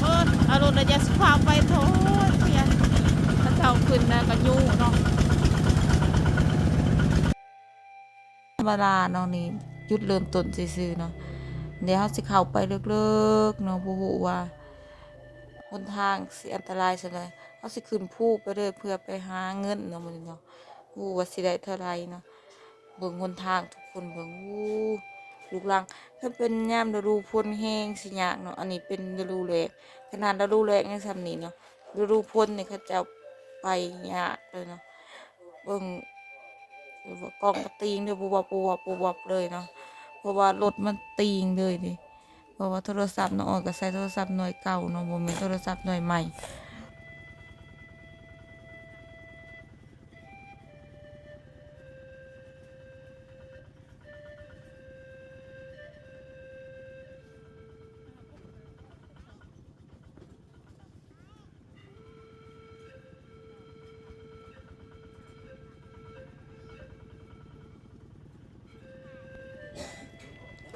ເອີ ເອົາລົດລະຢ່າຊິພາໄປໂທດ ພຽນ ເຂົາເຈົ້າຂຶ້ນແລ້ວກໍຍູ້ເນາະ. ທຳມະດາເນາະ ນີ້ຈຸດເລີ່ມຕົ້ນຊື່ໆເນາະ. ດຽວເຮົາຊິເຂົ້າໄປເລິກໆເນາະ ບໍ່ຮູ້ວ່າຫົນທາງຊິອັນຕະລາຍສ່ຳໃດ. ເຮົາຊິຂຶ້ນພູໄປເລີຍເພື່ອໄປຫາເງິນເນາະ ມື້ນີ້ເນາະ. ບໍ່ຮູ້ວ່າຊິໄດ້ເທົ່າໃດເນາະ. ເບິ່ງຫົນທາງທຸກຄົນເບິ່ງ ໂອ້ ລູກລັງ. ຖ້າເປັນຍາມລະດູຝົນແຮງຊິຍາກເນາະ. ອັນນີ້ເປັນລະດູແລ້ງ. ຂະໜາດລະດູແລ້ງຍັງສ່ຳນີ້ເນາະ. ລະດູຝົນນີ້ເຂົາເຈົ້າໄປຍາກເລີຍເນາະ. ເບິ່ງ ກ້ອງກະຕີງເດີ ວອບໆ ວອບໆ ເລີຍເນາະ ເພາະວ່າລົດມັນຕີງເລີຍເດ້. ເພາະວ່າໂທລະສັບນ້ອງອອຍກໍໃຊ້ໂທລະສັບໜ່ວຍເກົ່າເນາະ ບໍ່ແມ່ນໂທລະສັບໜ່ວຍໃໝ່.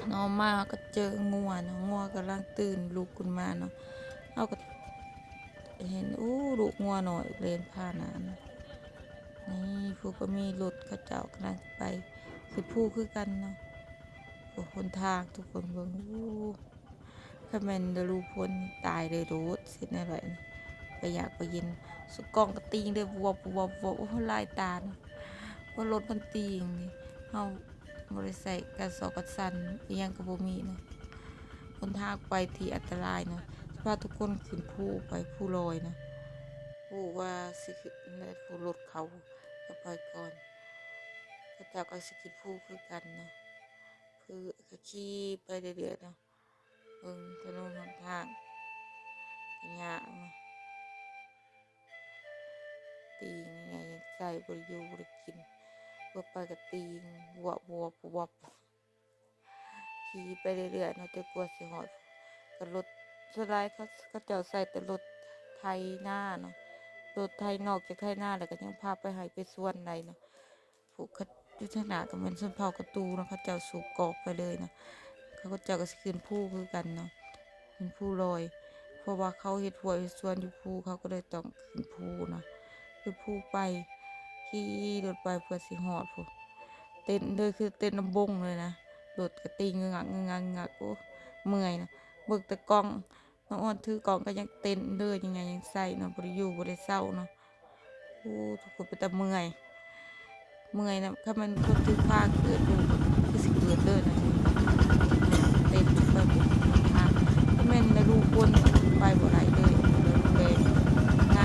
ເນາະ ມາເຮົາກໍເຈີງົວເນາະ ງົວກຳລັງຕື່ນລຸກຂຶ້ນມາເນາະ. ເຮົາກໍເຫັນ ໂອ້ ລູກງົວນ້ອຍແລ່ນຜ່ານໜ້າເນາະ. ນີ້ ຜູ້ກໍມີລົດເຂົາເຈົ້າກຳລັງໄປຂຶ້ນພູຄືກັນເນາະ. ໂອ້ ຫົນທາງທຸກຄົນເບິ່ງ ໂອ້ ຄັນແມ່ນລະດູຝົນຕາຍເລີຍໂລດ ເຮັດແນວໃດ ໄປຍາກໄປເຢັນ. ສຸດກ້ອງກໍຕີງເດີ ວອບໆ ໂອ້ ຫຼາຍຕານະ ເພາະລົດມັນຕີງນີ້ ເຮົາບໍ່ໄດ້ໃສ່ກັນສອກກັນສັ່ນ ອີ່ຫຍັງກໍບໍ່ມີນະ. ຫົນທາງໄປທີ່ອັນຕະລາຍນະ ຈະພາທຸກຄົນຂຶ້ນພູໄປ ພູລອຍນະ. ຮູ້ວ່າຊິຂຶ້ນ ຜູ້ລົດເຂົາກໍໄປກ່ອນ ເຂົາເຈົ້າກໍຊິຂຶ້ນພູຄືກັນນະ. ຄື ກໍຂີ່ໄປເລື້ອຍໆເນາະ. ເບິ່ງຖະໜົນຫົນທາງກໍຍາກເນາະ ຕີງນີ້ຍັງໃສ່ບໍ່ໄດ້ຢູ່ບໍ່ໄດ້ກິນ ເບິ່ງໄປກໍຕີງ ວອບໆ ວອບໆ ຂີ່ໄປເລື້ອຍໆເນາະ ຈົນກວ່າຊິຮອດ. ກໍລົດ ສ່ວນຫຼາຍເຂົາ ເຂົາເຈົ້າໃຊ້ແຕ່ລົດໄຖນາເນາະ ລົດໄຖ ນອກຈາກໄຖນາແລ້ວກໍຍັງພາໄປໄຮ່ໄປສວນໄດ້ເນາະ. ຜູ້ເຂົາຢູ່ທາງໜ້າກໍແມ່ນຊົນເຜົ່າກະຕູເນາະ ເຂົາເຈົ້າສູບກອກໄປເລີຍນະ. ເຂົາເຈົ້າກໍຊິຂຶ້ນພູຄືກັນເນາະ ຂຶ້ນພູລອຍ ເພາະວ່າເຂົາເຮັດຮົ້ວເຮັດສວນຢູ່ພູ ເຂົາກໍເລີຍຕ້ອງຂຶ້ນພູເນາະ ຂຶ້ນພູໄປ ຂີ່ລົດໄປເພື່ອຊິຮອດພຸ້ນ. ເຕັ້ນເລີຍ ຄືເຕັ້ນລຳວົງເລີຍນະ ລົດກໍຕີງງຶກງັກງຶກງັກງຶກງັກ. ໂອ້ ເມື່ອຍນະ ເບິ່ງແຕ່ກ້ອງ ນ້ອງອອນຖືກ້ອງກໍຍັງເຕັ້ນເດີ ຍັງໄງຍັງໃສ່ເນາະ ບໍ່ໄດ້ຢູ່ບໍ່ໄດ້ເຊົາເນາະ. ໂອ້ ທຸກຄົນເປັນຕາເມື່ອຍ ເມື່ອຍນະ. ຄັນແມ່ນຄົນຖືພາເກີດຢູ່ ຄືຊິເກີດເລີຍນະ ເຕັ້ນໄປບໍ່ທັນ. ຄັນແມ່ນລະດູຝົນໄປບໍ່ໄດ້ເລີຍ ລະດູແລ້ງໄງ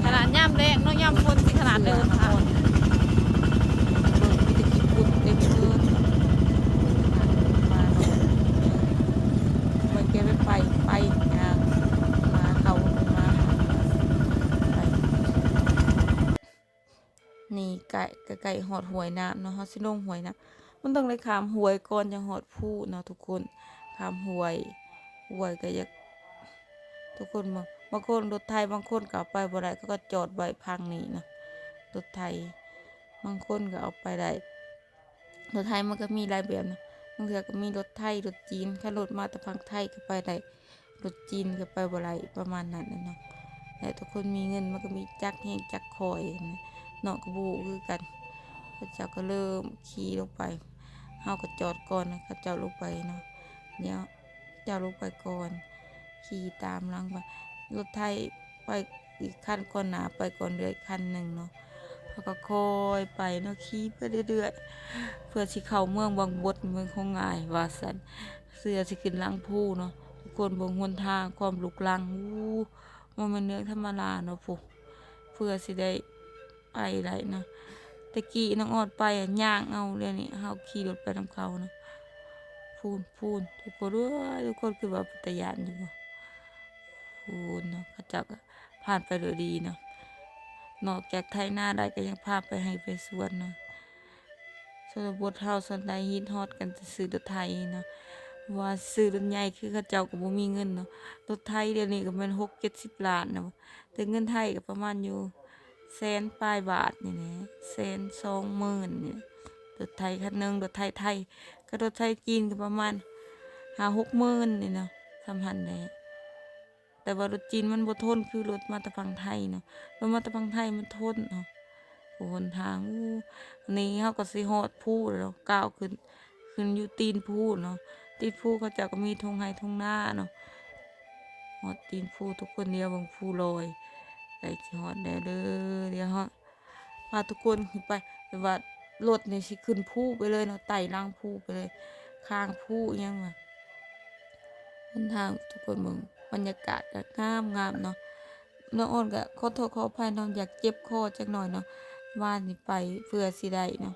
ຂະໜາດຍາມແລ້ງເນາະ ຍາມຝົນຊິຂະໜາດເດີນທາງ ເບິ່ງມີແຕ່ຂີ້ຝຸ່ນເຕັມເດີນ ມາເນາະ. ມັນແກໄປ ໄປ ໄປ ຍ່າງມາ ເຂົ້າມາ ໄປ. ນີ້ໃກ້ ໃກ້ຮອດຫ້ວຍນ້ຳເນາະ ເຮົາຊິລົງຫ້ວຍນ້ຳ ມັນຕ້ອງໄດ້ຂ້າມຫ້ວຍກ່ອນຈັ່ງຮອດພູເນາະທຸກຄົນ. ຂ້າມຫ້ວຍ ຫ້ວຍກໍຢາກ ທຸກຄົນເບິ່ງ ບາງຄົນລົດໄຖບາງຄົນກໍເອົາໄປບໍ່ໄດ້ ເຂົາກໍຈອດໄວ້ພັງນີ້ນະ. ລົດໄຖບາງຄົນກໍເອົາໄປໄດ້ ລົດໄຖມັນກໍມີຫຼາຍແບບນະ ບາງເທື່ອກໍມີລົດໄຖ ລົດຈີນ ຄັນລົດມາແຕ່ຝັ່ງໄທກໍໄປໄດ້ ລົດຈີນກໍໄປບໍ່ໄດ້ ປະມານນັ້ນແຫຼະເນາະ. ແລະ ທຸກຄົນມີເງິນມັນກໍມີຈັກແຮງຈັກຄອຍນະ ເນາະ ກໍບໍ່ຮູ້ຄືກັນ. ເຂົາເຈົ້າກໍເລີ່ມຂີ່ລົງໄປ ເຮົາກໍຈອດກ່ອນໃຫ້ເຂົາເຈົ້າລົງໄປເນາະ ດຽວເຈົ້າລົງໄປກ່ອນ ຂີ່ຕາມຫຼັງໄປ. ລົດໄຖ ໄປອີກຄັນກ່ອນໜ້າ ໄປກ່ອນເລື້ອຍຄັນໜຶ່ງເນາະ ເຮົາກໍຄ່ອຍໄປເນາະ ຂີ່ໄປເລື້ອຍໆ ເພື່ອຊິເຂົ້າເມືອງບັງບົດ ເມືອງຂອງງ່າຍວ່າຊັ້ນ ເພື່ອຊິຂຶ້ນຫຼັງພູເນາະ. ທຸກຄົນເບິ່ງຫົນທາງຄວາມລຸກລັງ ໂອ້ ບໍ່ແມ່ນເລື່ອງທຳມະດາເນາະ ຜູ້ ເພື່ອຊິໄດ້ ໄປໄດ້ເນາະ. ແຕ່ກີ້ນ້ອງອອດໄປອະຍ່າງເອົາ ດຽວນີ້ເຮົາຂີ່ລົດໄປນຳເຂົານະ. ພູ້ນໆ ທຸກຄົນເອີຍ ທຸກຄົນຄິດວ່າເປັນຕາຢ້ານຢູ່ບໍ່? ພູ້ນເນາະ ເຂົາເຈົ້າກໍຜ່ານໄປໂດຍດີເນາະ. ນອກຈາກໄຖນາໄດ້ກໍຍັງພາໄປໄຮ່ໄປສວນເນາະ. ຊົນນະບົດເຮົາສ່ວນຫຼາຍຮິດຮອດກັນແຕ່ຊື້ລົດໄຖເນາະ, ວ່າຊື້ລົດໃຫຍ່ຄືເຂົາເຈົ້າກໍບໍ່ມີເງິນເນາະ. ລົດໄຖດຽວນີ້ກໍແມ່ນຫົກເຈັດສິບລ້ານນະ, ແຕ່ເງິນໄທກໍປະມານຢູ່ແສນປາຍບາດນີ້ແຫຼະ, ແສນສອງໝື່ນນີ້. ລົດໄຖຄັນໜຶ່ງ, ລົດໄຖໄທ ກັບລົດໄຖຈີນກໍປະມານຫ້າຫົກໝື່ນນີ້ເນາະ, ສ່ຳຫັ້ນແຫຼະ. ແຕ່ວ່າລົດຈີນມັນບໍ່ທົນຄືລົດມາແຕ່ຝັ່ງໄທເນາະ, ລົດມາແຕ່ຝັ່ງໄທມັນທົນເນາະ. ໂອ້ ຫົນທາງ ໂອ້ ນີ້ເຮົາກໍຊິຮອດພູແລ້ວເນາະ, ກ້າວຂຶ້ນ ຂຶ້ນຢູ່ຕີນພູເນາະ. ຕີນພູເຂົາເຈົ້າກໍມີທົ່ງໄຮ່ທົ່ງນາເນາະ, ຮອດຕີນພູທຸກຄົນ. ດຽວເບິ່ງພູລອຍ ໃກ້ຊິຮອດແລ້ວເດີ. ດຽວເຮົາ ພາທຸກຄົນຂຶ້ນໄປ, ແຕ່ວ່າລົດນີ້ຊິຂຶ້ນພູໄປເລີຍເນາະ, ໄຕ່ຫຼັງພູໄປເລີຍ, ຂ້າງພູອີ່ຫຍັງວ່າ. ຫົນທາງທຸກຄົນເບິ່ງ, ບັນຍາກາດກໍງາມໆເນາະ. ນ້ອງອອນກໍຂໍໂທດຂໍອະໄພເນາະ, ຢາກເຈັບຄໍຈັກໜ້ອຍເນາະ, ວ່ານີ້ໄປເພື່ອຊິໄດ້ເນາະ,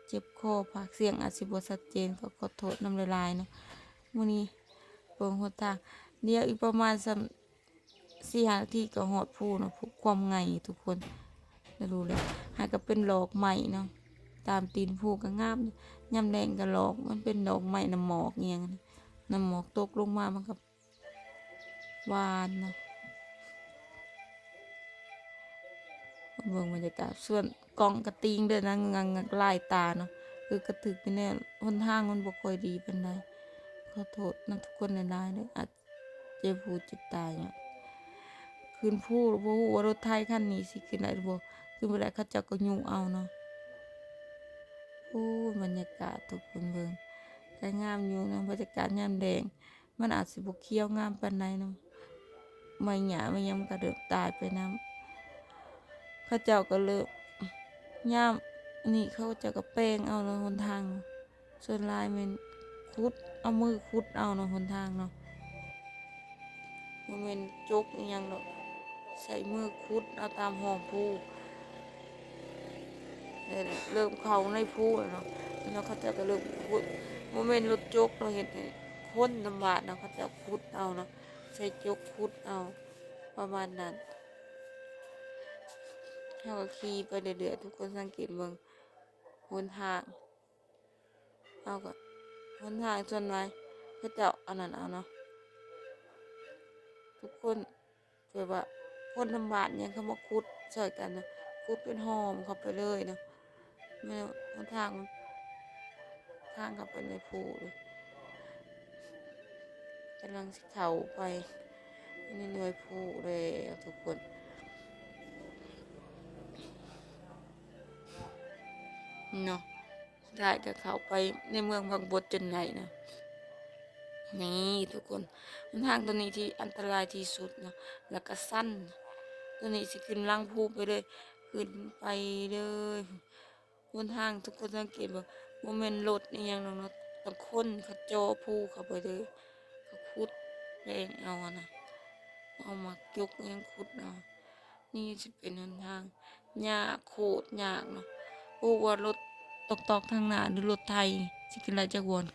ເຈັບຄໍ ປາກສຽງອາດຊິບໍ່ຊັດເຈນ, ກໍຂໍໂທດນຳຫຼາຍໆເນາະ. ມື້ນີ້ເບິ່ງຫົນທາງ, ດຽວອີກປະມານສ່ຳ ສີ່ຫ້ານາທີກໍຮອດພູເນາະ, ພູຄວາມໃຫຍ່ທຸກຄົນ. ລະດູແລ້ວ ຫາກະເປັນດອກໄມ້ເນາະ, ຕາມຕີນພູກໍງາມ. ຍາມແລງກໍດອກ ມັນເປັນດອກໄມ້ນ້ຳໝອກອີ່ຫຍັງ, ນ້ຳໝອກຕົກລົງມາ ມັນກໍຫວານເນາະ. ເບິ່ງບັນຍາກາດ, ສ່ວນກ້ອງກະຕິງເດີ ນາງງາງງາກລາຍຕາເນາະ, ຄືກະຖືກຢູ່ແນ່. ຫົນທາງມັນບໍ່ຄ່ອຍດີປານໃດ, ຂໍໂທດນຳທຸກຄົນຫຼາຍໆເດີ, ອາດ ເຈັບຫູເຈັບຕາຫຍັງ. ຂຶ້ນພູບໍ່ຮູ້ວ່າລົດໄຖຄັນນີ້ຊິຂຶ້ນໄດ້ຫຼືບໍ່, ຂຶ້ນບໍ່ໄດ້ເຂົາເຈົ້າກໍຍຸເອົາເນາະ. ໂອ້ ບັນຍາກາດທຸກຄົນເບິ່ງ ກໍງາມຢູ່ເນາະ, ບັນຍາກາດຍາມແລງ. ມັນອາດຊິບໍ່ຂຽວງາມປານໃດເນາະ, ໃບຫຍ້າໃບຫຍັງມັນກໍເລີ່ມຕາຍໄປນຳ. ເຂົາເຈົ້າກໍເລີ່ມ ຍາມນີ້ເຂົາເຈົ້າກໍແປງເອົາເນາະ ຫົນທາງ. ສ່ວນຫຼາຍແມ່ນຂຸດ ເອົາມືຂຸດເອົາເນາະ ຫົນທາງເນາະ, ບໍ່ແມ່ນຈົກອີ່ຫຍັງດອກ, ໃຊ້ມືຂຸດເອົາຕາມຮ່ອງພູ. ແລ້ວເລີ່ມເຂົ້າໃນພູແລ້ວເນາະ, ແລ້ວເຂົາເຈົ້າກໍເລີ່ມຂຸດ, ບໍ່ແມ່ນລົດຈົກເນາະ ເຮັດໃຫ້ຄົນນຳບ້ານເນາະ, ເຂົາເຈົ້າຂຸດເອົາເນາະ, ໃຊ້ຈົກຂຸດເອົາ ປະມານນັ້ນ. ເຮົາກໍຂີ່ໄປເລື້ອຍໆ ທຸກຄົນສັງເກດເບິ່ງຫົນທາງ. ເຮົາກໍ ຫົນທາງສ່ວນຫຼາຍເຂົາເຈົ້າອັນນັ້ນເອົາເນາະ ທຸກຄົນ, ແບບວ່າຄົນນຳບ້ານຫຍັງເຂົາມາຂຸດຊ່ອຍກັນນະ, ຂຸດເປັນຮ່ອງເຂົ້າໄປເລີຍເນາະ. ແມ່ນຫົນທາງ ທາງເຂົ້າໄປໃນພູເລີຍ, ກຳລັງຊິເຂົ້າໄປໃນໜ່ວຍພູແລ້ວທຸກຄົນເນາະ. ສຸດທ້າຍກໍເຂົ້າໄປໃນເມືອງບັງບົດຈົນໄດ້ນະ. ນີ້ທຸກຄົນ, ຫົນທາງຕົວນີ້ທີ່ອັນຕະລາຍທີ່ສຸດເນາະ, ແລ້ວກໍຊັນ. ຕົວນີ້ຊິຂຶ້ນຫຼັງພູໄປເລີຍ, ຂຶ້ນໄປເລີຍ. ຫົນທາງທຸກຄົນສັງເກດເບິ່ງ, ບໍ່ແມ່ນລົດອີ່ຫຍັງດອກເນາະ, ແຕ່ຄົນເຂົາເຈາະພູເຂົ້າໄປເລີຍ, ເຂົາຂຸດແປງເອົາຫັ້ນນະ, ເອົາໝາກຈົກຫຍັງຂຸດເອົາ. ນີ້ຊິເປັນຫົນທາງຍາກ ໂຄດຍາກເນາະ. ບໍ່ຮູ້ວ່າລົດຕອກໆທາງໜ້າ ຫຼື ລົດໄຖຊິຂຶ້ນໄດ້ຈັກບ່ອນ.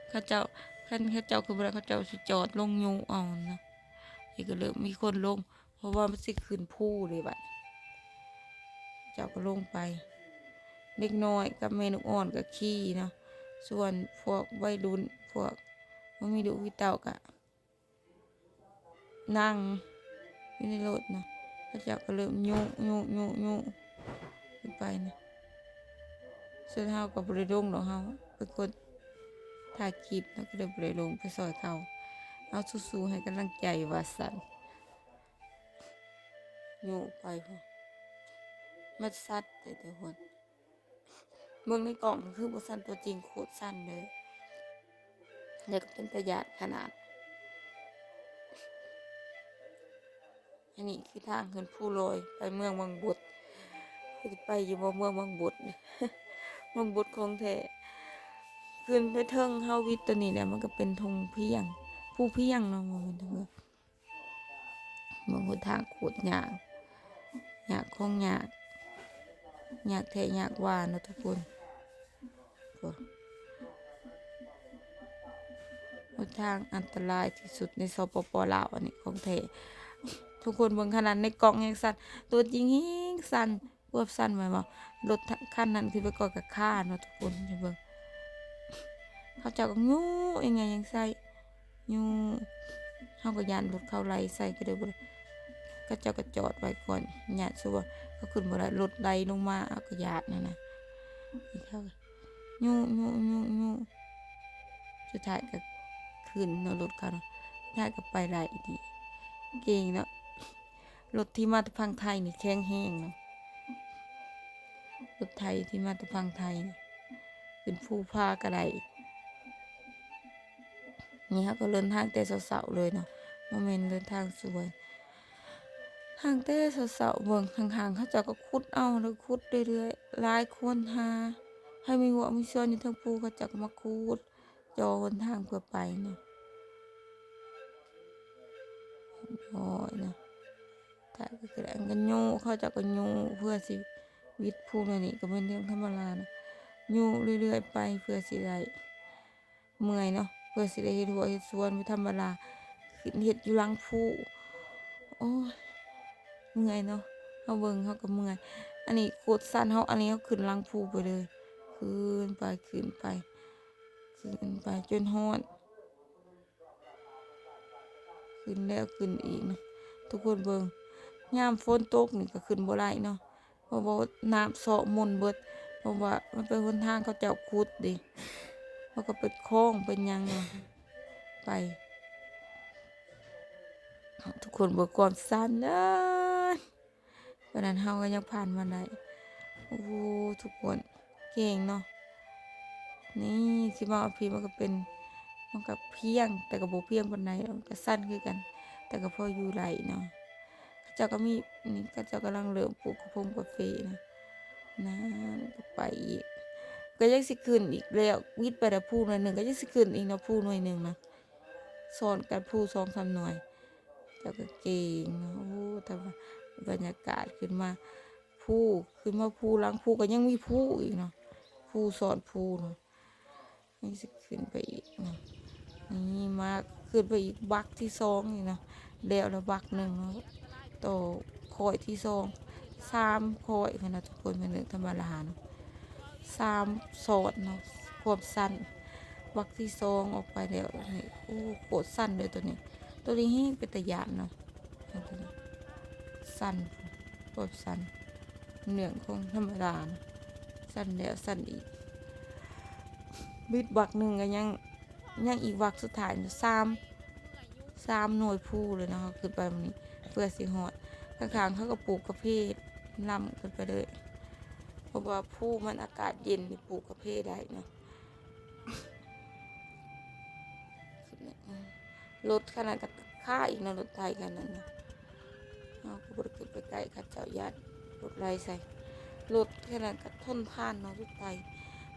ເຂົາເຈົ້າ ຄັນເຂົາເຈົ້າຂຶ້ນບໍ່ໄດ້ ເຂົາເຈົ້າຊິຈອດລົງຍຸເອົານະ. ນີ້ກໍເລີ່ມມີຄົນລົງ ເພາະວ່າມັນຊິຂຶ້ນພູເດ້ບັດ. ເຈົ້າກໍລົງໄປ. ເດັກນ້ອຍກັບແມ່ລູກອ່ອນກໍຂີ່ເນາະ. ສ່ວນພວກໄວລຸ້ນ ພວກບໍ່ມີລູກມີເຕົ້າກໍ ນັ່ງຢູ່ໃນລົດນະ, ເຂົາເຈົ້າກໍເລີ່ມຍຸ ຍຸ ຍຸ ຍຸຂຶ້ນໄປນະ. ສ່ວນເຮົາກໍບໍ່ໄດ້ລົງດອກ, ເຮົາເປັນຄົນຖ່າຍຄລິບເນາະ, ກໍເລີຍບໍ່ໄດ້ລົງໄປຊ່ອຍເຂົາ. ເອົາ ສູ້ໆ ໃຫ້ກຳລັງໃຈວ່າຊັ້ນ. ໂຍກໄປພຸ້ນ ມັນຊັດແທ້ໆ ພຸ້ນ. ເບິ່ງໃນກ້ອງກໍຄືບໍ່ຊັນ, ຕົວຈິງໂຄດຊັນເລີຍ ແລ້ວກໍເປັນຕາຢ້ານຂະໜາດ. ອັນນີ້ຄືທາງຂຶ້ນພູລອຍໄປເມືອງບັງບົດ. ຄືຊິໄປຢູ່ບໍ່ເມືອງບັງບົດ? ບັງບົດຂອງແທ້. ຂຶ້ນໄປເທິງເຮົາວິດຕົວນີ້ແຫຼະ, ມັນກໍເປັນທົ່ງພຽງ, ພູພຽງເນາະ, ບໍ່ແມ່ນເທິງ. ເບິ່ງຫົນທາງໂຄດຍາກ, ຍາກຂອງຍາກ, ຍາກແທ້ຍາກວ່າເນາະທຸກຄົນ. ໂອ້ ຫົນທາງອັນຕະລາຍທີ່ສຸດໃນ ສປປ ລາວ ອັນນີ້ຂອງແທ້. ທຸກຄົນເບິ່ງ, ຂະໜາດໃນກ້ອງຍັງສັ່ນ, ຕົວຈິງແຮງສັ່ນ. ຄວບຊັ້ນແມ່ນບໍ່? ລົດຄັນນັ້ນຂຶ້ນໄປກ່ອນກໍຄາເນາະທຸກຄົນ ໃຫ້ເບິ່ງ ເຂົາເຈົ້າກໍຍູ້ຍັງໄງຍັງໃສ່ ຍູ້ ເຮົາກໍຢ້ານລົດເຂົາໄຫຼໃສ່ ກໍເລີຍບໍ່ໄດ້ ເຂົາເຈົ້າກໍຈອດໄວ້ກ່ອນ ຢ້ານສົມມຸດວ່າເຂົາຂຶ້ນບໍ່ໄດ້ ລົດໄຫຼລົງມາ ເຮົາກໍຢ້ານຫັ້ນນະ ນີ້ເຂົາ ຍູ້ ຍູ້ ຍູ້ ຍູ້ ສຸດທ້າຍກໍຂຶ້ນເນາະ ລົດເຂົາເນາະ ສຸດທ້າຍກໍໄປໄດ້ອີ່ຫຼີ ເກັ່ງເນາະ. ລົດທີ່ມາແຕ່ຝັ່ງໄທນີ້ແຂງແຮງເນາະ ລົດໄຖທີ່ມາແຕ່ຝັ່ງໄທ ຂຶ້ນພູຜາກໍໄດ້. ນີ້ເຮົາກໍເດີນທາງແຕ່ເຊົ້າໆເລີຍເນາະ ບໍ່ແມ່ນເດີນທາງສວຍ ທາງແຕ່ເຊົ້າໆ ເບິ່ງຂ້າງໆ ເຂົາເຈົ້າກໍຂຸດເອົາ ແລ້ວຂຸດເລື້ອຍໆ ຫຼາຍຄົນຫາ ໃຜມີຮົ້ວມີສວນຢູ່ເທິງພູ ເຂົາເຈົ້າກໍມາຂຸດ ຈໍຫົນທາງເພື່ອໄປເນາະ ໂອ້ຍເນາະ ຖ້າກໍຄືອັນກໍຍູ້ ເຂົາເຈົ້າກໍຍູ້ເພື່ອຊິວິດພູແນວນີ້ ກໍແມ່ນເລື່ອງທຳມະດາເນາະ ຍູ້ເລື້ອຍໆໄປເພື່ອຊິໄດ້ ເມື່ອຍເນາະ ເພື່ອຊິໄດ້ເຮັດຮົ້ວເຮັດສວນ ບໍ່ທຳມະດາ ຂຶ້ນເຮັດຢູ່ຫຼັງພູ ໂອ້ຍ ເມື່ອຍເນາະ ເຮົາເບິ່ງເຮົາກໍເມື່ອຍ ອັນນີ້ໂຄດຊັນ ເຮົາ ອັນນີ້ເຮົາຂຶ້ນຫຼັງພູໄປເລີຍ ຂຶ້ນໄປ ຂຶ້ນໄປ ຂຶ້ນໄປຈົນຮອດ ຂຶ້ນແລ້ວຂຶ້ນອີກເນາະ ທຸກຄົນເບິ່ງ ຍາມຝົນຕົກນີ້ກໍຂຶ້ນບໍ່ໄດ້ເນາະ ເພາະວ່ານ້ຳເຊາະມົນເບິດ ເພາະວ່າມັນເປັນຫົນທາງເຂົາເຈົ້າຂຸດເດ້ ມັນກໍເປັນຄອງເປັນຫຍັງເນາະ ໄປ ທຸກຄົນເບິ່ງຄວາມຊັນເອີຍ ປານນັ້ນເຮົາກໍຍັງຜ່ານມາໄດ້ ໂອ້ໂຫ ທຸກຄົນ ເກັ່ງເນາະ ນີ້ຊິມາເອົາພີ້ ມັນກໍເປັນ ມັນກໍພຽງ ແຕ່ກໍບໍ່ພຽງປານໃດ ມັນກໍຊັນຄືກັນ ແຕ່ກໍພໍຢູ່ໄດ້ເນາະ ເຂົາເຈົ້າກໍມີ ນີ້ເຂົາເຈົ້າກຳລັງເລີ່ມປູກກະພົງກາເຟນະ ນັ້ນກໍໄປອີກ ກໍຍັງຊິຂຶ້ນອີກແລ້ວ ວິດໄປແລ້ວພູໜ່ວຍໜຶ່ງ ກໍຍັງຊິຂຶ້ນອີກເນາະ ພູໜ່ວຍໜຶ່ງນະ ຊ້ອນກັນພູສອງສາມໜ່ວຍ ເຈົ້າກໍເກັ່ງເນາະ ໂອ້ ແຕ່ວ່າບັນຍາກາດຂຶ້ນມາ ພູ ຂຶ້ນມາພູ ຫຼັງພູກໍຍັງມີພູອີກເນາະ ພູຊ້ອນພູເນາະ ຍັງຊິຂຶ້ນໄປອີກເນາະ ນີ້ມາຂຶ້ນໄປອີກບັກທີສອງນີ້ເນາະ ແລ້ວລະບັກໜຶ່ງເນາະ ຕໍ່ຄ້ອຍທີສອງ ສາມຄ້ອຍພຸ້ນນະທຸກຄົນ ແມ່ນເລື່ອງທຳມະດາເນາະ ສາມຊ້ອນເນາະ ຄວາມຊັນ ບັກທີສອງອອກໄປແລ້ວນີ້ ໂອ້ ໂຄດຊັນເລີຍໂຕນີ້ ໂຕນີ້ແຮງເປັນຕາຢ້ານເນາະ ຊັນ ໂຄດຊັນ ເລື່ອງຂອງທຳມະດານະ ຊັນແລ້ວຊັນອີກ ບິດບັກໜຶ່ງກໍຍັງ ຍັງອີກບັກສຸດທ້າຍນະ ສາມ ສາມໜ່ວຍພູເລີຍເນາະ ເຮົາຂຶ້ນໄປມື້ນີ້ເພື່ອຊິຮອດ ຂ້າງໆເຂົາກໍປູກກາເຟລ້ຳຂຶ້ນໄປເລີຍ ເພາະວ່າພູມັນອາກາດເຢັນ ປູກກາເຟໄດ້ເນາະ ລົດຄັນນັ້ນກໍຄາອີກເນາະ ລົດໄຖຄັນນັ້ນນະ ເຮົາກໍບໍ່ໄດ້ຂຶ້ນໄປໃກ້ ເຂົາເຈົ້າຢ້ານລົດໄຫຼໃສ່ ລົດແຖວນັ້ນກໍທົນທານເນາະ ລົດໄຖ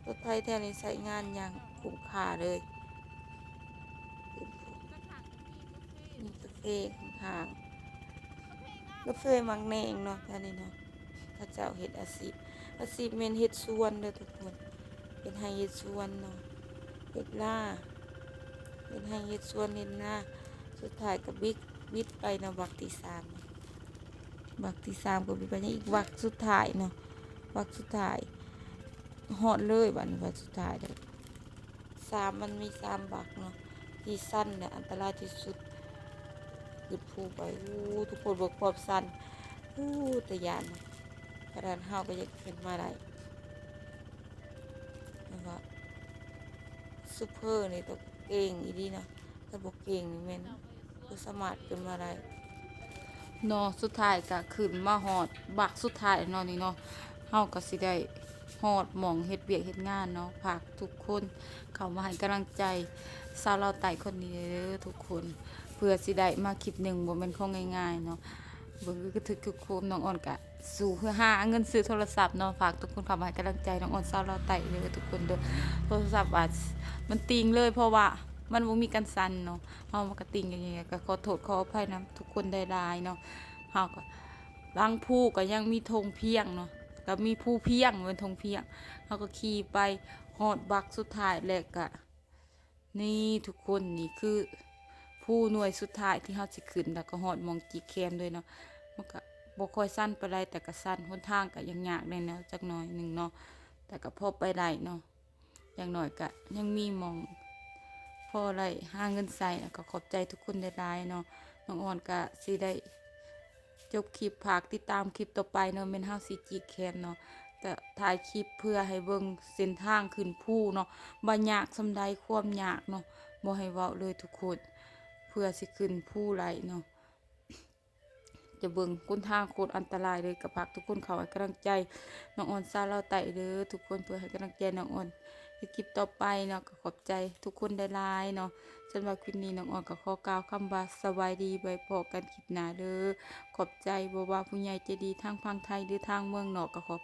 ລົດໄຖແຖວນີ້ໃຊ້ງານຢ່າງຄຸ້ມຄ່າເລີຍ ມີກາເຟຂ້າງໆ ກາເຟໝາກແໜງເນາະ ແຖວນີ້ເນາະ ເຂົາເຈົ້າເຮັດອາຊີບ ອາຊີບແມ່ນເຮັດສວນເດີທຸກຄົນ ເຮັດໄຮ່ເຮັດສວນເນາະ ເຮັດນາ ເຮັດໄຮ່ເຮັດສວນເຮັດນາ ສຸດທ້າຍກໍບິດ ບິດໄປເນາະ ບັກທີສາມ ບັກທີສາມກໍບິດໄປ ຍັງອີກບັກສຸດທ້າຍເນາະ ບັກສຸດທ້າຍ ຮອດເລີຍບາດນີ້ ບັກສຸດທ້າຍເດີ ສາມ ມັນມີສາມບັກເນາະ ທີ່ຊັນ ແລະ ອັນຕະລາຍທີ່ສຸດ ຂຶ້ນພູໄປ ໂອ້ ທຸກຄົນເບິ່ງຄວາມຊັນ ໂອ້ ຕາຢ້ານ ຂະໜາດເຮົາກໍຍັງຂຶ້ນມາໄດ້ ແຕ່ວ່າຊຸບເພີນີ້ຕ້ອງເກັ່ງອີ່ຫຼີນະ ຖ້າບໍ່ເກັ່ງນີ້ແມ່ນບໍ່ສາມາດຂຶ້ນມາໄດ້ເນາະ ສຸດທ້າຍກໍຂຶ້ນມາຮອດບັກສຸດທ້າຍເນາະ ນີ້ເນາະ ເຮົາກໍຊິໄດ້ຮອດໝ່ອງເຮັດວຽກເຮັດງານເນາະ ຝາກທຸກຄົນເຂົ້າມາໃຫ້ກຳລັງໃຈຊາວລາວໃຕ້ຄົນນີ້ເດີທຸກຄົນ ເພື່ອຊິໄດ້ມາຄລິບໜຶ່ງບໍ່ແມ່ນຂອງງ່າຍໆເນາະ ເບິ່ງຄືຖືກຄຸມ ນ້ອງອອນກະ ສູ້ເພື່ອຫາເງິນຊື້ໂທລະສັບເນາະ ຝາກທຸກຄົນເຂົ້າມາໃຫ້ກຳລັງໃຈນ້ອງອອນຊາວລາວໃຕ້ເດີທຸກຄົນເດີ ໂທລະສັບວ່າມັນຕິ່ງເລີຍ ເພາະວ່າມັນບໍ່ມີກັນສັ່ນເນາະ ເຮົາມັນກະຕິ່ງຢູ່ນີ້ ກະຂໍໂທດຂໍອະໄພນຳທຸກຄົນຫຼາຍໆເນາະ ເຮົາກະ ຫຼັງພູກະຍັງມີທົ່ງພຽງເນາະ ກະມີພູພຽງ ແມ່ນທົ່ງພຽງ ເຮົາກະຂີ່ໄປຮອດບັກສຸດທ້າຍ ແລະກະ ນີ້ທຸກຄົນ ນີ້ຄືພູໜ່ວຍສຸດທ້າຍທີ່ເຮົາຊິຂຶ້ນ ແລ້ວກໍຮອດໝ່ອງຈີກແຄມເລີຍເນາະ ມັນກະ ບໍ່ຄ່ອຍຊັນປານໃດ ແຕ່ກະຊັນ ຫົນທາງກະຍາກໆແດ່ເນາະ ຈັກໜ້ອຍໜຶ່ງເນາະ ແຕ່ກະພໍໄປໄດ້ເນາະ ຢ່າງໜ້ອຍກະຍັງມີໝ່ອງພໍໄດ້ຫາເງິນໃຊ້. ແລ້ວກະຂອບໃຈທຸກຄົນຫຼາຍໆເນາະ ນ້ອງອອນກະຊິໄດ້ ຈົບຄລິບ ຝາກຕິດຕາມຄລິບຕໍ່ໄປເນາະ ແມ່ນເຮົາຊິຈີກແຄມເນາະ ຈະຖ່າຍຄລິບເພື່ອໃຫ້ເບິ່ງເສັ້ນທາງຂຶ້ນພູເນາະ ວ່າຍາກສ່ຳໃດ ຄວາມຍາກເນາະ ບໍ່ໃຫ້ເວົ້າເລີຍທຸກຄົນ ເພື່ອຊິຂຶ້ນພູໄດ້ເນາະ ຈະເບິ່ງຫົນທາງໂຄດອັນຕະລາຍເລີຍ. ກະຝາກທຸກຄົນເຂົ້າໃຫ້ກຳລັງໃຈນ້ອງອອນຊາວລາວໃຕ້ເດີທຸກຄົນ ເພື່ອໃຫ້ກຳລັງໃຈນ້ອງອອນເຮັດຄລິບຕໍ່ໄປເນາະ. ກະຂອບໃຈທຸກຄົນຫຼາຍໆເນາະ. ສຳລັບຄລິບນີ້ ນ້ອງອອນກະຂໍກ່າວຄຳວ່າສະບາຍດີ ໄວ້ພໍ້ກັນຄລິບໜ້າເດີ. ຂອບໃຈບໍ່ວ່າຜູ້ໃຫຍ່ໃຈດີທາງຝັ່ງໄທ ຫຼື ທາງເມືອງນອກ ກະຂອບ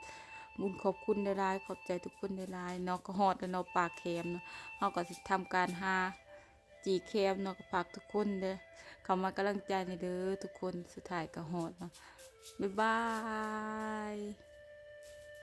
ບຸນຂອບຄຸນຫຼາຍໆ ຂອບໃຈທຸກຄົນຫຼາຍໆເນາະ. ກະຮອດແລ້ວເນາະ ປາກແຄມເນາະ ເຮົາກະຊິທຳການຫາຈີກແຄມເນາະ. ກະຝາກທຸກຄົນເດີ ເຂົ້າມາກຳລັງໃຈແດ່ເດີທຸກຄົນ. ສຸດທ້າຍກະຮອດເນາະ ບາຍບາຍ.